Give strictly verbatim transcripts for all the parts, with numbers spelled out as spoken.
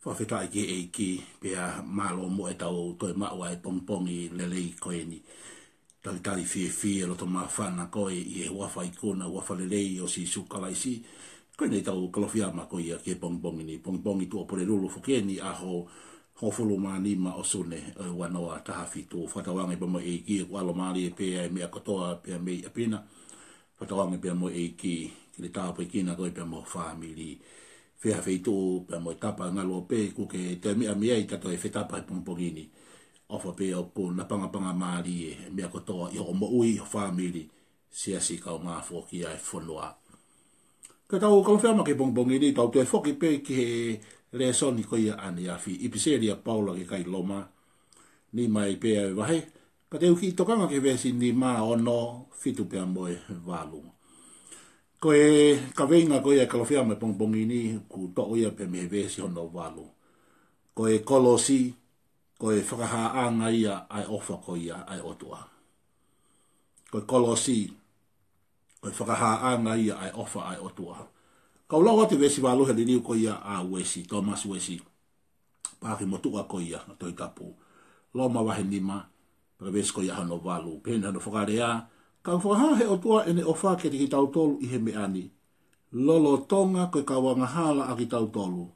Fakafetaʻi ki he ʻEiki, pea mālō muʻa ʻetau toe maʻu ʻa e pongipongi lelei ko eni. Talitali fiefia e loto māfana ko ē ʻi he huafa ikuna, huafa lelei ʻo Sīsū Kalaisi. Ko eni ʻetau Kalofiama ko ia ki he pongipongi ni, pongipongi Tuʻapulelulu foki eni, ʻaho hongofulu mā nima ʻo Sune ʻo e ua noa taha fitu. Fakatauange pea mo e ʻEiki, ʻoku ʻalomālie pē ʻa e meʻa kotoa pea mei ʻapi na. Fakatauange pea mo e ʻEiki ke ne tāpuekina koe pea mo ho fāmili. Fē ha feituʻu pea mo e tapa ngalu ʻo pē ʻoku ke toe meʻa mei ai, ta toe fetapa he pongipongi ni. ʻOfa pē ʻoku napangapanga mālie e meʻa kotoa ʻi hoʻo moʻui, ʻi ho fāmili, siasi, kaungā foki ʻa e fonua. Ko ʻetau Kalofiama ki he pongipongi ni, tau toe foki pē ki he lēsoni ko ia ʻaneafi, ʻipiseli ʻa Paula ki he kakai Loma, nima ai pē ʻa e vahe, ka te u kiʻi tokanga ki he veesi nima, ono, fitu pea mo e valu. Ko e kaveinga ko ia e Kalofiama he pongipongi ni, ʻoku toʻo ia pē mei he veesi hono valu. Ko e kolosi, ko e fakahāʻanga ia ʻa e ʻofa ko ia ʻa e ʻOtua. Ko e kolosi, ko e fakahāʻanga ia ʻa e ʻofa ʻa e ʻOtua. Kau lau atu e veesi valu he liliu ko ia ʻa Uesi, Thomas Uesi, paaki motuʻa ko ia ʻo e Tohi Tapu. Loma vahe nima, pea veesi ko ia hono valu. Pehē ni hono fakalea: Ka ʻoku fakahā ʻe he ʻOtua ʻene ʻofa kiate kitautolu ʻi he meʻa ni, lolotonga ko e kau angahala ʻa kitautolu,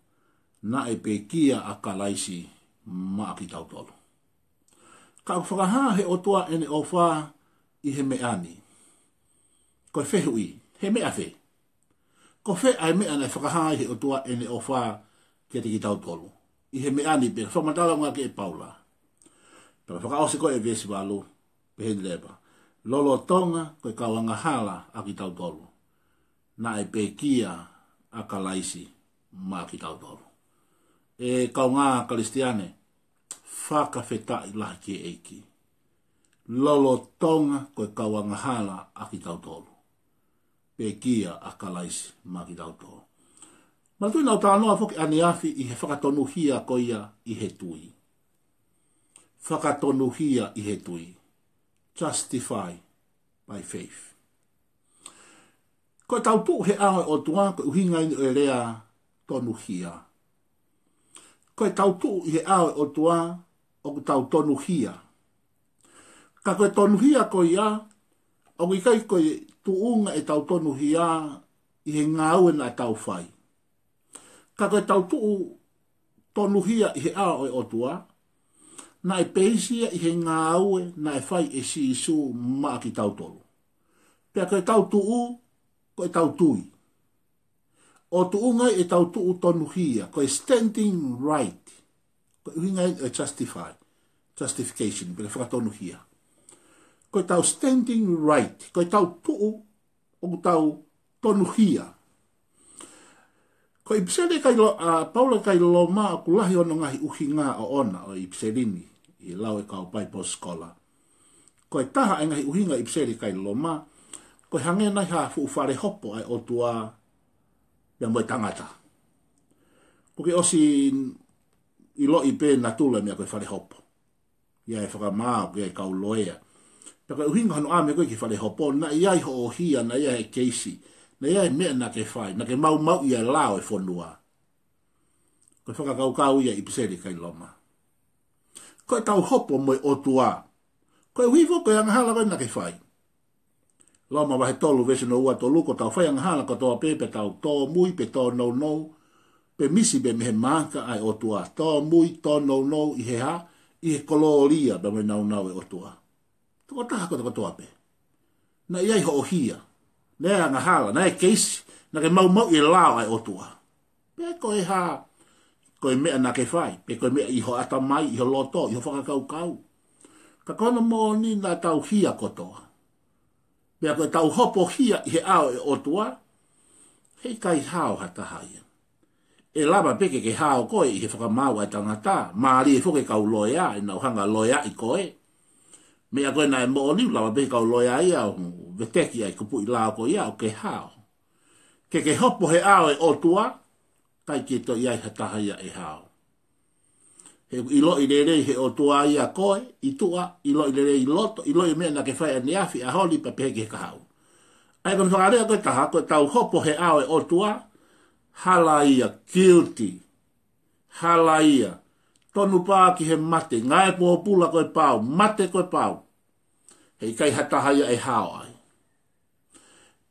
naʻe pekia ʻa Kalaisi maʻa kitautolu. Ka ʻoku fakahā ʻe he ʻOtua ʻene ʻofa ʻi he meʻa ni. Ko e fehuʻi, he meʻa fē? Ko fē ʻa e meʻa naʻe fakahā ai ʻe he ʻOtua ʻene ʻofa kiate kitautolu? ʻI he meʻa ni pē, fakamatala ʻa e ngaahi ʻe Paula. Pea fakaʻosi ko ē e veesi valu, pehē ni leva: Lolotonga ko e kau angahala ʻa kitautolu, naʻe pekia ʻa Kalaisi maʻa kitautolu. ʻE kaungā Kalisitiane, fakafetaʻi lahi ki he ʻEiki. Lolotonga ko e kau angahala ʻa kitautolu, pekia ʻa Kalaisi maʻa kitautolu. Manatuʻi naʻa ku talanoa foki ʻaneafi ʻi he fakatonuhia ko ia ʻi he tui. Fakatonuhia ʻi he tui. Justify by faith. Ko ʻetau tuʻu he ʻao ʻo e ʻOtua, ko e ʻuhinga eni ʻo e lea tonuhia. Ko ʻetau tuʻu ʻi he ʻao ʻo e ʻOtua, ʻoku tau tonuhia. Ka ko e tonuhia ko ia, ʻoku ʻikai ko e tuʻunga ʻetau tonuhia ʻi he ngāue naʻa tau fai. Ka ko ʻetau tuʻu tonuhia ʻi he ʻao ʻo e ʻOtua, naʻe peisi ia ʻi he ngāue naʻe fai ʻe Sīsū maʻa kitautolu. Pea ko ʻetau tuʻu, ko ʻetau tui. ʻO tuʻunga ai ʻetau tuʻu tonuhia, ko e standing right. Ko e ʻuhinga eni ʻo e justify, justification, pe ko e fakatonuhia. Ko ʻetau standing right, ko ʻetau tuʻu ʻoku tau tonuhia. Ko e ʻipiseli ki he kakai Lo-, ʻa Paula ki he kakai Loma, ʻoku lahi hono ngaahi ʻuhinga ʻoʻona ʻo e ʻipiseli ni, ʻi he lau ʻa e kau Bible scholar. Ko e taha ʻa e ngaahi ʻuhinga ʻipiseli ki he kakai Loma, ko e hangē nai ha fuʻu fale hopo ʻa e ʻOtua pea mo e tangata. ʻOku ke ʻosi ʻiloʻi pē natula e meʻa ko e fale hopo. ʻI ai e fakamaau, ʻi ai e kau loea. Pea ko e ʻuhinga hono ʻame ko ē ki he fale hopo, naʻe ʻi ai hoʻo hia, naʻe ʻi ai e keisi, naʻe ʻi ai e meʻa naʻa ke fai, naʻa ke maumauʻi e lao ʻo e fonua. Ko e fakakaukau ia ʻa e ʻipiseli ki he kakai Loma. Ko ʻetau hopo mo e ʻOtua, koeʻuhi foki ko e angahala ko ē naʻa ke fai. Loma vahe tolu veesi hono ua tolu: Kuo tau fai angahala kotoa pē, pea tau tōmui pe tōnounou, pe misi pē mei he maaka ʻa e ʻOtua. Tōmui, tōnounou ʻi he hā? ʻI he kolōlia pea mo e nāunau ʻo e ʻOtua. Tokotaha kotokotoa pē. Naʻe ʻi ai hoʻo hia. Naʻe ʻi ai e angahala, naʻe ʻi ai e keisi, naʻa ke maumauʻi e lao ʻa e ʻOtua. Pe ko e hā, ko e meʻa naʻa ke fai, pe ko e meʻa ʻi ho ʻatamai, ʻi ho loto, ʻi ho fakakaukau. Ka ko hono moʻoni naʻa tau hia kotoa. Pea ko ʻetau hopo hia ʻi he ʻao ʻo e ʻOtua, heʻikai hao ha taha ia. ʻE lava pē ke ke hao koe ʻi he fakamaau ʻa e tangata, mālie foki e kau loea, ʻenau hanga loeaʻi koe. Meʻa ko ē naʻe moʻoni, lava pē kau loea ia ʻo veteki ʻa e kupuʻi lao ko ia ʻo ke hao. Ke ke hopo he ʻao ʻo e ʻOtua, ʻikai ke toe ʻi ai ha taha ia ʻe hao. He ʻiloʻi lelei he ʻOtua ia koe, ʻi tuʻa, ʻiloʻi lelei ʻi loto, ʻiloʻi e meʻa naʻa ke fai ʻaneafi, ʻaho ni pea pehē ki he kahaʻu. ʻA ia ko hono fakalea ko ē ʻe taha, ko ʻetau hopo he ʻao ʻo e ʻOtua, hala ia, guilty. Halaia. Tonu pā ki he mate. Ngāue pōpula ko e pau. Mate ko e pau. He ʻikai ha taha ia ʻe hao ai.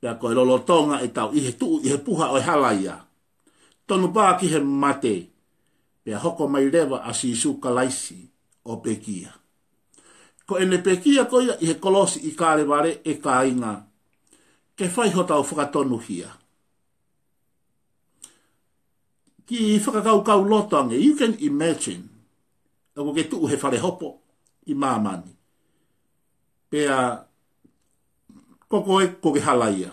Pea ko e lolotonga ʻetau ʻi he tuʻu ʻi he puha ʻo e halaia. Tonu pā ki he mate. Pea hoko mai leva ʻa Sīsū Kalaisi ʻo pekia. Ko ʻene pekia ko ia ʻi he kolosi ʻi Kalevale, ʻe kāinga, ke fai hotau fakatonuhia. Kiʻi fakakaukau loto ange, you can imagine, ʻoku ke tuʻu he fale hopo ʻi māmani. Pea ko koe ko ke halaia.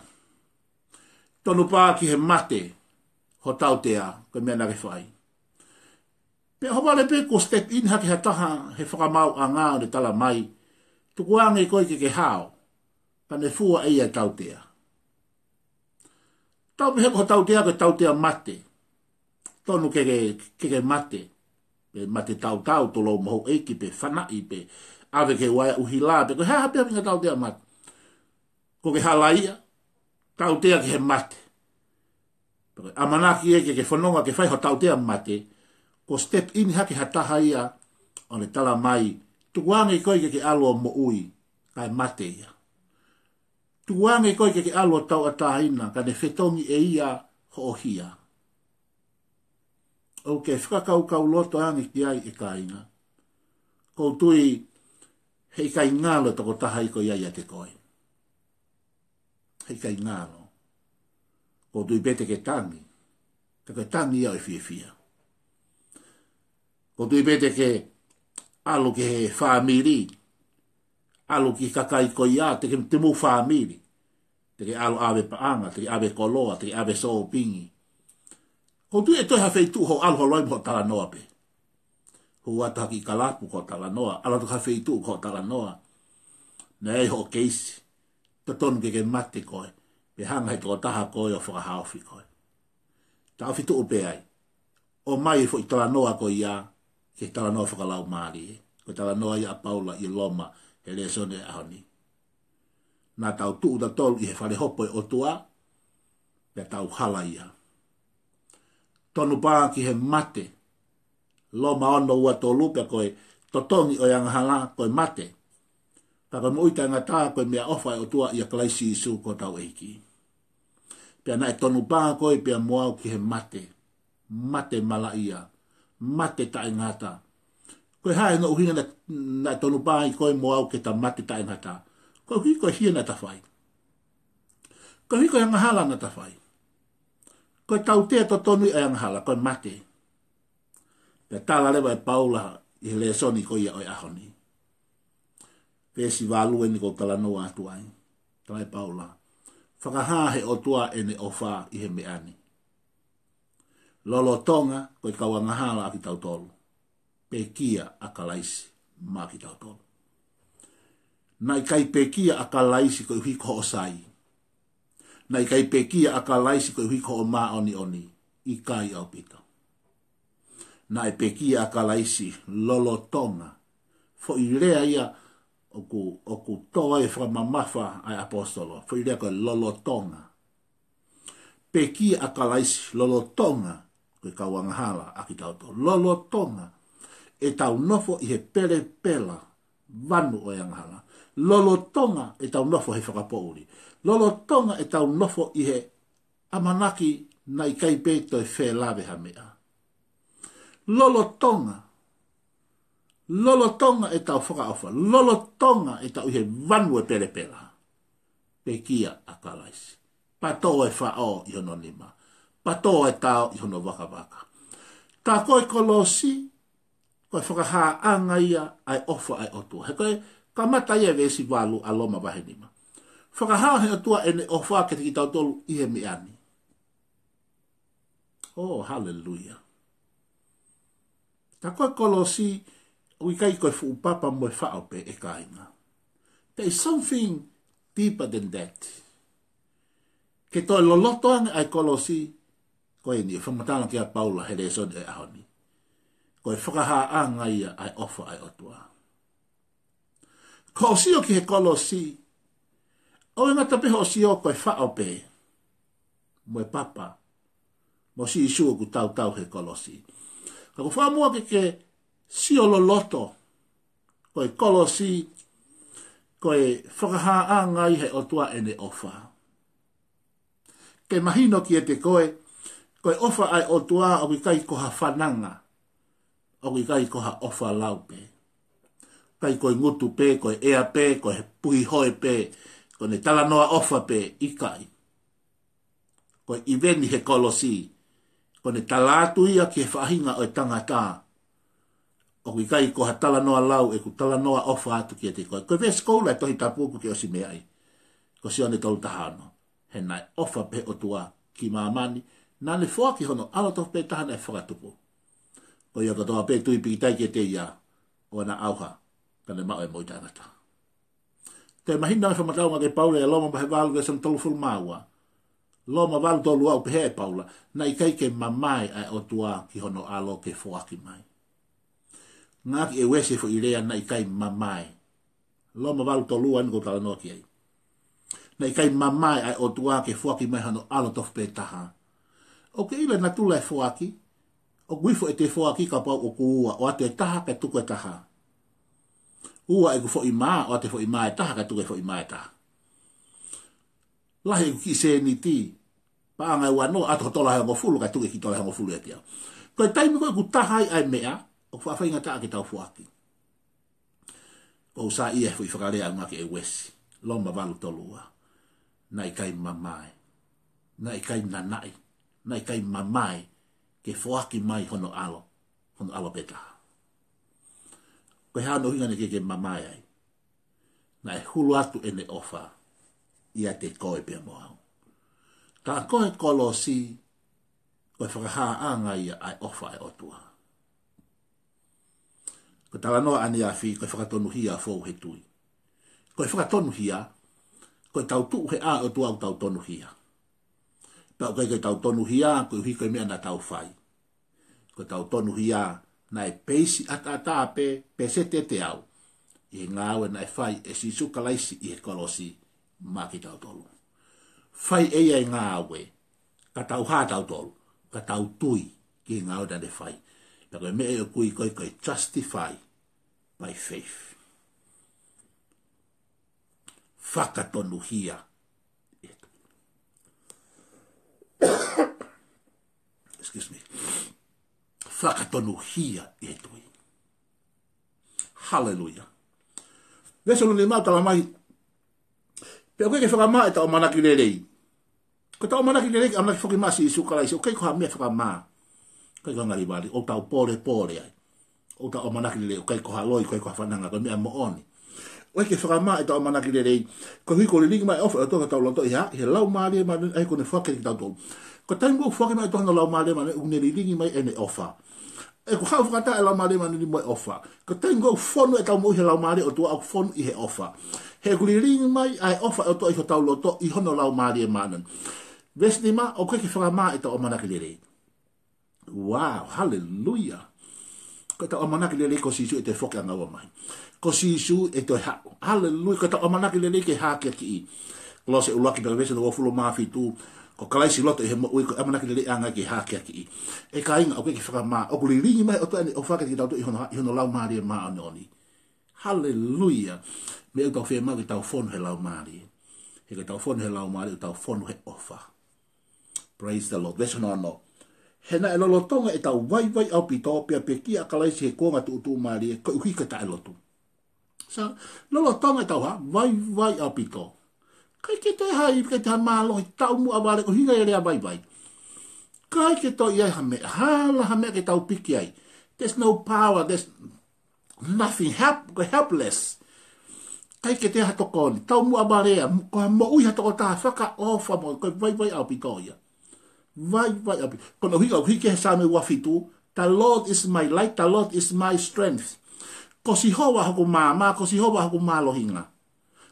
Tonu pā ki he mate ho tautea, ko e meʻa naʻa ke fai. Pea ʻohovale pē kuo step in hake ha taha he fakamaauʻanga ʻo ne tala mai, tukuange koe ke ke hao, ka ne fua ʻe ia e tautea. Tau pehē ko ho tautea ko e tautea mate. Tonu ke ke, ke ke mate. Pe mate tautau, tulou mo houʻeiki, pe fanaʻi, pe ʻave ke uaea ʻuhila, pe ko e hā ha pē ʻuhinga tautea mate. Ko ke halaia, tautea ki he mate. Pea ko e ʻamanaki ē ke ke fononga ke fai ho tautea mate, kuo step in hake ha taha ia ʻo ne tala mai, tukuange koe ke ke ʻalu ʻo moʻui, kae mate ia. Tukuange koe ke ke ʻalu ʻo tauʻatāina, ka ne fetongi ʻe ia hoʻo hia. ʻOku ke fakakaukau loto ange ki ai ʻe kāinga. ʻOku ou tui he ʻikai ngalo e tokotaha ia ko ia ʻiate koe. He ʻikai ngalo. ʻOku ou tui pē te ke tangi. Te ke tangi ia ʻo e fiefia. ʻOku ou tui pē te ke ʻalu ki he fāmili. ʻAlu ki he kakai ko ia, te ke te mou fāmili. Te ke ʻalu ʻave paʻanga, te ke ʻave koloa, te ke ʻave sōpingi. ʻOku ou tui ʻe toe ha feituʻu hoʻo ʻalu ho loi mo hoʻo talanoa pē. Hū atu ha kiʻi kalapu ko hoʻo talanoa, ʻalu atu ha feituʻu ko hoʻo talanoa. Naʻe ʻi ai hoʻo keisi, totonu ke ke mate koe, pe hanga he tokotaha ko ē ʻo fakahaofi koe. Taʻofi tuʻu pē ai. ʻOmai e foʻi talanoa ko ia, ke talanoa fakalaumālie. Ko e talanoa ia ʻa Paula ʻi Loma, he lēsoni e ʻaho ni. Naʻa tau tuʻu tautolu ʻi he fale hopo e ʻOtua, pea tau halaia. Tonu pā ki he mate, Loma ono ua tolu, pea ko e totongi ʻo e angahala ko e mate. Pea ko e moʻui taʻengata ko e meʻaʻofa ʻa e ʻOtua ʻia Kalaisi Sīsū ko hotau ʻEiki. Pea naʻe tonu pā koe pea mo au ki he mate. Mate malaʻia. Mate taʻengata. Ko e hā hono ʻuhinga naʻe, naʻe tonu pā ai koe mo au ke ta mate taʻengata. Koeʻuhi ko e hia naʻa ta fai. Koeʻuhi ko e angahala naʻa ta fai. Ko e tautea totonu ia ʻa e angahala, ko e mate. Pea tala leva ʻe Paula ʻi he lēsoni ko ia ʻo e ʻaho ni. Veesi valu eni ʻoku ou talanoa atu ai. Tala ʻe Paula, fakahā he ʻOtua ʻene ʻofa ʻi he meʻa ni. Lolotonga ko e kau angahala ʻa kitautolu, pekia ʻa Kalaisi maʻa kitautolu. Naʻe ʻikai pekia ʻa Kalaisi koeʻuhi ko hoʻo sai. Naʻe ʻikai pekia ʻa Kalaisi koeʻuhi ko hoʻo māʻoniʻoni. ʻIkai ʻaupito. Naʻe pekia ʻa Kalaisi lolotonga. Foʻi lea ia ʻoku, ʻoku tō ai e fakamamafa ʻa e ʻaposetolo. Foʻi lea ko e lolotonga. Pekia ʻa Kalaisi lolotonga ko e kau angahala ʻa kitautolu. Lolotonga ʻetau nofo ʻi he pelepela vanu ʻo e angahala. Lolotonga ʻetau nofo he fakapoʻuli. Lolotonga ʻetau nofo ʻi he ʻamanaki naʻe ʻikai pē toe felave ha meʻa. Lolotonga, lolotonga ʻetau fakaʻofa, lolotonga ʻetau ʻi he vanu e pelepela. Pekia ʻa Kalaisi. Patō e faʻo ʻi hono nima. Patō e tao ʻi hono vakavaka. Tā ko e kolosi, ko e fakahāʻanga ia ʻa e ʻofa ʻa e ʻOtua. He ko e kamata ia e veesi valu ʻa Loma vahe nima. Fakahā he ʻOtua ʻene ʻofa kiate kitautolu ʻi he meʻa ni. Oh, haleluia. Tā ko e kolosi, ʻoku ʻikai ko e fuʻu papa mo e faʻo pē ʻe kāinga. There is something deeper than that. Ke toe loloto ange ʻa e kolosi, ko eni ʻoku fakamatala ki ai ʻa Paula he lēsoni e ʻaho ni. Ko e fakahāʻanga ia ʻa e ʻofa ʻa e ʻOtua. Ko hoʻo sio ki he kolosi, ʻoku ʻikai ngata pē hoʻo sio ko e faʻo pē mo e papa mo Sīsū ʻoku tautau he kolosi. Pea ʻoku ou fakaʻamu ke ke sio loloto, ko e kolosi, ko e fakahāʻanga ia ʻa e ʻOtua ʻene ʻofa. Ke mahino kiate koe, ko e ʻofa ʻa e ʻOtua ʻoku ʻikai ko ha fananga, ʻoku ʻikai ko ha ʻofa lau pē. ʻIkai ko e ngutu pē, ko e ʻea pē, ko e puhi hoe pē, ko ʻene talanoa ʻofa pē, ʻikai. Ko e ʻiveni he kolosi, ko ʻene tala atu ia ki he faʻahinga ʻo e tangata. ʻOku ʻikai ko ha talanoa lau, ʻeku talanoa ʻofa atu kiate koe. Ko e veesi koula ʻo e Tohi Tapu ʻoku ke ʻosi meaʻi. Ko Sione tolu taha ono. He naʻe ʻofa pē ʻOtua ki māmani, naʻa ne foaki hono ʻAlo tofu pē taha naʻe fakatupu, ko ia kotoa pē ʻe tui pīkitai kiate ia, ʻoua naʻa ʻauha, ka ne maʻu ʻa e moʻui taʻengata. Toe mahino e fakamatala ʻa Paula ʻi Loma vahe valu veesi tolungofulu mā ua. Loma valu tolu ua ʻoku pehē ʻe Paula, naʻe ʻikai ke mamae ʻa e ʻOtua ki hono ʻAlo ke foaki mai. Ngāueʻaki ʻe Uesi e foʻi lea naʻe ʻikai mamae. Loma valu tolu ua eni ʻoku ou talanoa ki ai. Naʻe ʻikai mamae ʻa e ʻOtua ke foaki mai hono ʻAlo tofu pē taha. ʻOku ke ʻilo e natula e foaki, ʻoku ifo ʻete foaki kapau ʻoku ua, ʻoatu e taha kae tuku e taha. Ua ʻeku foʻi mā, ʻoatu e foʻi mā ʻe taha kae tuku e foʻi mā ʻe taha. Lahi ʻeku kiʻi sēniti, paʻanga ʻe uanoa, ʻoatu ho tola ʻe hongofulu kae tuku e kiʻi tola ʻe hongofulu ʻiate au. Ko e taimi ko ē ʻoku taha ai ʻa e meʻa, ʻoku faʻa faingataʻa ke tau foaki. ʻOku ou saiʻia he foʻi fakalea ʻa e ngāueʻaki ʻe Uesi, Loma valu tolu ua. Naʻe ʻikai mamae. Naʻe ʻikai nanaʻi. Naʻe ʻikai mamae ke foaki mai hono ʻAlo. Hono ʻAlo pē taha. Ko e hā hono ʻuhinga naʻe ʻikai ke mamae ai? Naʻe hulu atu ʻene ʻofa ʻiate koe pea mo au. Ka ko e kolosi, ko e fakahāʻanga ia ʻa e ʻofa ʻa e ʻOtua. Ko e talanoa ʻaneafi, ko e fakatonuhia fou he tui. Ko e fakatonuhia, ko ʻetau tuʻu he ʻao ʻo e ʻOtua ʻoku tau tonuhia. Pea ʻoku ʻikai ko ʻetau tonuhia koeʻuhi ko e meʻa naʻa tau fai. Ko ʻetau tonuhia naʻe peisi ʻataʻatā pē, pēseti ʻe teau, ʻi he ngāue naʻe fai ʻe Sīsū Kalaisi ʻi he kolosi maʻa kitautolu. Fai ʻe ia e ngāue, ka tau hā tautolu, ka tau tui ki he ngāue naʻa ne fai. Pea ko e meʻa ia ʻoku ui ko e, ko e justify by faith. Fakatonuhia. Excuse me. Fakatonuhia ʻi he tui. Haleluia. Veesi hono nima ʻoku tala mai, pea ʻoku ʻikai ke fakamā ʻetau ʻamanaki lelei. Ko ʻetau ʻamanaki lelei, ʻamanaki foki maʻa Sīsū Kalaisi, ʻoku ʻikai ko ha meʻa fakamā. ʻIkai ko ha ngali vale, ʻoku tau pōlepole ai. ʻOku tau ʻamanaki lelei, ʻoku ʻikai ko ha loi, ʻoku ʻikai ko ha fananga, ko e meʻa moʻoni. ʻOku ʻikai ke fakamā ʻetau ʻamanaki lelei, koeʻuhi kuo lilingi mai e ʻofa ʻa e ʻOtua ki hotau loto ʻi he, ʻi he Laumālie Māʻoniʻoni ʻa ia kuo ne foaki kiate kitautolu. Ko e taimi ʻoku foaki mai ʻe he ʻOtua hono Laumālie Māʻoniʻoni, ʻoku ne lilingi mai ʻene ʻofa. ʻOku haʻu fakataha e Laumālie Māʻoniʻoni mo e ʻofa. Ko e taimi ʻoku fonu ʻetau moʻui he Laumālie ʻo e ʻOtua, ʻoku fonu ʻi he ʻofa. He ʻoku lilingi mai ʻa e ʻofa ʻa e ʻOtua ʻi hotau loto ʻi hono Laumālie Māʻoniʻoni. Veesi nima, ʻoku ʻikai ke fakamā ʻetau ʻamanaki lelei. Wow, haleluia. Ko ʻetau ʻamanaki lelei ko Sīsū ʻe toe foki angaua mai. Ko Sīsū ʻe toe haʻu. Haleluia, ko ʻetau ʻamanaki lelei ke hākeakiʻi. Kolose ʻuluaki pea veesi hono uofulu mā fitu, ko Kalaisi loto ʻi he moʻui, ko e ʻamanaki leleiʻanga ke hākeakiʻi. ʻE kāinga, ʻoku ʻikai ke fakamā, ʻoku lilingi mai ʻOtua ʻene ʻofa kiate kitautolu ʻi hono, ʻi hono Laumālie Māʻoniʻoni. Haleluia. Meʻa ʻoku tau fiemaʻu ke tau fonu he Laumālie. He ko ʻetau fonu he Laumālie, ʻoku tau fonu he ʻofa. Praise the Lord. Veesi hono ono. He naʻe lolotonga ʻetau vaivai ʻaupito, pea pekia ʻa Kalaisi he kuonga tuʻutuʻumālie, koeʻuhi ko e taʻelotu. So, lolotonga ʻetau hā, vaivai ʻaupito. ʻIkai ke toe hā, ʻikai toe hā mālohi, taumuʻa vale, ʻuhinga ia e lea vaivai. ʻIkai ke toe ʻi ai ha meʻa, hala ha meʻa ke tau piki ai. There's no power, there's nothing, help, ko e helpless. ʻIkai ke toe ha tokoni, taumuʻa vale, ko ha moʻui ha tokotaha fakaʻofa mo, ko e vaivai ʻaupito ia. Vaivai ʻaupito. Ko hono ʻuhinga, ʻoku hiki he Saame ua fitu, "The Lord is my light, the Lord is my strength." Ko Sihova hoku maama, ko Sihova hoku mālohinga.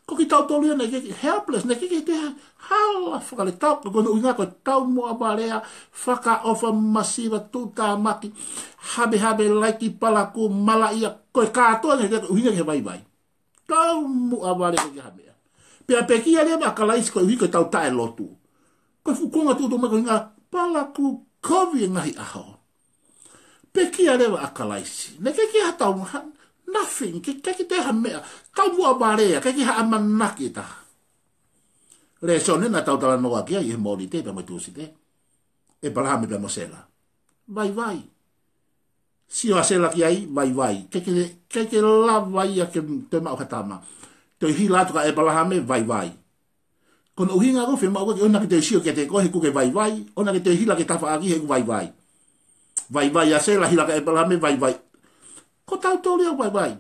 Ko kitautolu ia naʻe ʻikai ke, helpless, naʻe ʻikai ke toe ha, hala fakaletau, ko hono ʻuhinga ko e taumuʻa vale, fakaʻofa, masiva, tuʻutāmaki, havehave, laiki, palakū, malaʻia, ko e kātoa naʻe ʻikai ke ʻuhinga ki he vaivai. Taumuʻa vale ʻikai ha meʻa. Pea pekia leva ʻa Kalaisi koeʻuhi ko ʻetau taʻelotu. Ko e fuʻu kuonga tuʻutuʻumālie ko e ʻuhinga palakū kovi e ngaahi ʻaho. Pekia leva ʻa Kalaisi. Naʻe ʻikai ke ʻi ai ha tau ha, nothing, ke, ke, ke te ha meʻa, taumuʻa vale ia, ʻikai ke ʻi ai ha ʻamanaki ʻe taha. Lēsoni naʻa tau talanoa ki ai ʻi he Mōnite pea mo e Tūsite. ʻĒpalahame pea mo Sela. Vaivai. Sio ʻa Sela ki ai, vaivai. ʻIkai ke, ʻikai ke lava ia ke toe maʻu ha tama. Toe hila atu kia ʻĒpalahame, vaivai. Ko hono ʻuhinga ko e fiemaʻu ke ʻoua naʻa ke toe sio kiate koe he ʻoku ke vaivai, ʻoua naʻa ke toe hila ki he tafaʻaki he ʻoku vaivai. Vaivai ʻa Sela, hila kia ʻĒpalahame, vaivai. Ko tautolu ia ʻoku vaivai.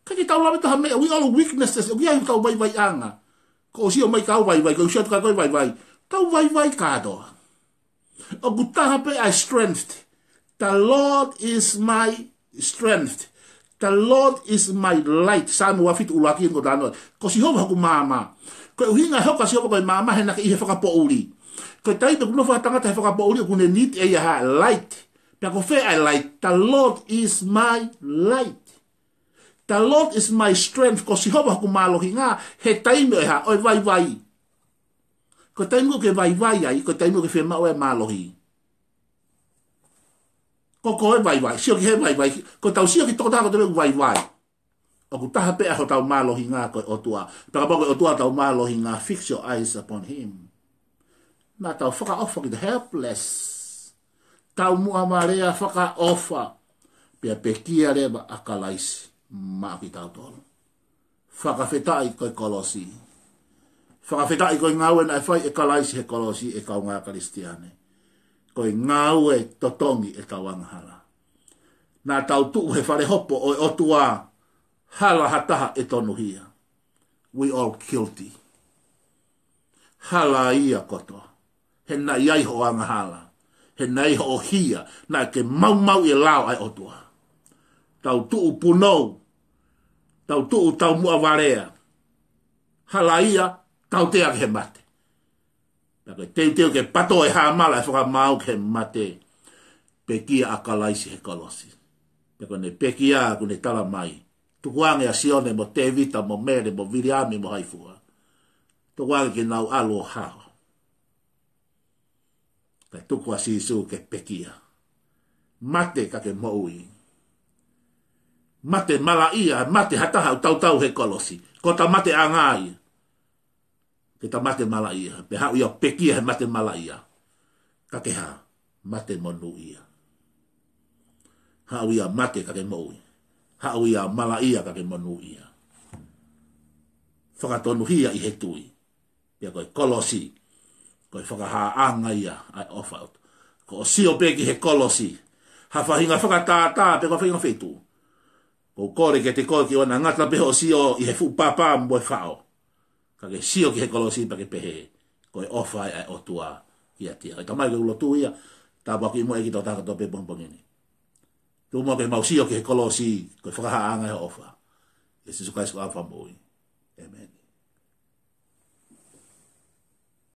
ʻIkai ke tau lave ki ha meʻa, we all weaknesses, ʻoku ʻi ai hotau vaivaiʻanga. Ko hoʻo sio mai kia au vaivai, ko hoʻo sio atu kia koe vaivai. Tau vaivai kātoa. ʻOku taha pē ʻa e strength. The Lord is my strength. The Lord is my light. Saame ua fitu ʻuluaki ko e talanoa. Ko Sihova hoku maama. Ko e ʻuhinga ʻe hoko ʻa Sihova ko e maama he naʻa ke ʻi he fakapoʻuli. Ko e taimi ʻoku nofo ai ha tangata he fakapoʻuli ʻoku ne need ʻe ia ha light. Pea ko fē ʻa e light? The Lord is my light. The Lord is my strength. Ko Sihova hoku mālohinga he taimi ʻo e hā? ʻO e vaivai. Ko e taimi ʻoku ke vaivai ai, ko e taimi ʻoku ke fiemaʻu ai e mālohi. Ko koe vaivai, sio ki he vaivai, ko ʻetau sio ki he tokotaha kotoa pē ʻoku vaivai. ʻOku taha pē ʻa hotau mālohinga ko e ʻOtua. Pea kapau ko e ʻOtua hotau mālohinga, fix your eyes upon him. Naʻa tau fakaʻofa kita, helpless. Taumuʻa vale ia, fakaʻofa. Pea pekia leva ʻa Kalaisi maʻa kitautolu. Fakafetaʻi ko e kolosi. Fakafetaʻi ko e ngāue naʻe fai ʻe Kalaisi he kolosi, ʻe kaungā Kalisitiane. Ko e ngāue totongi ʻetau angahala. Naʻa tau tuʻu he fale hopo ʻo e ʻOtua, hala ha taha ʻe tonuhia. We all guilty. Hala ia kotoa. He naʻe ʻi ai hoʻo angahala. He naʻe ʻi ai hoʻo hia. Naʻa ke maumauʻi e lao ʻa e ʻOtua. Tau tuʻu punou. Tau tuʻu taumuʻa vale ia. Hala ia, tautea ki he mate. Pea ko e teuteu ke pato e hāmala ʻe fakamaau ki he mate. Pekia ʻa Kalaisi he kolosi. Pea ko ʻene pekia ʻoku ne tala mai. Tukuange ʻa Sione mo Tēvita mo Mele mo Viliami mo hai fua. Tukuange ke nau ʻalu ʻo hao. Kae tuku ʻa Sīsū ke pekia. Mate ka ke moʻui. Mate malaʻia, mate ha taha ʻoku tautau he kolosi. Ko ʻeta mate ʻanga ia. Ke ta mate malaʻia. Pea haʻu ia ʻo pekia he mate malaʻia. Ka ke hā, mate monūʻia. Haʻu ia mate ka ke moʻui. Haʻu ia malaʻia ka ke monūʻia. Fakatonuhia ʻi he tui. Pea ko e kolosi, ko e fakahāʻanga ia ʻa e ʻofa ʻOtua. Ko hoʻo sio pē ki he kolosi, ha faʻahinga fakatātā pe ko ha faʻahinga feituʻu. ʻOku ou kole kiate koe ke ʻoua naʻa ngata pē hoʻo sio ʻi he fuʻu papa mo e faʻo. Ka ke sio ki he kolosi pea ke pehē, ko e ʻofa ʻa e ʻOtua kiate au. ʻE Tamai, ko e lotu ia, tāpuakiʻi muʻa ʻEiki tau taka tō pē pongipongi ni. Tuku muʻa ke mau sio ki he kolosi, ko e fakahāʻanga ʻo e ʻofa. ʻIa Sīsū Kalaisi ko homau Fakamoʻui. ʻĒmeni.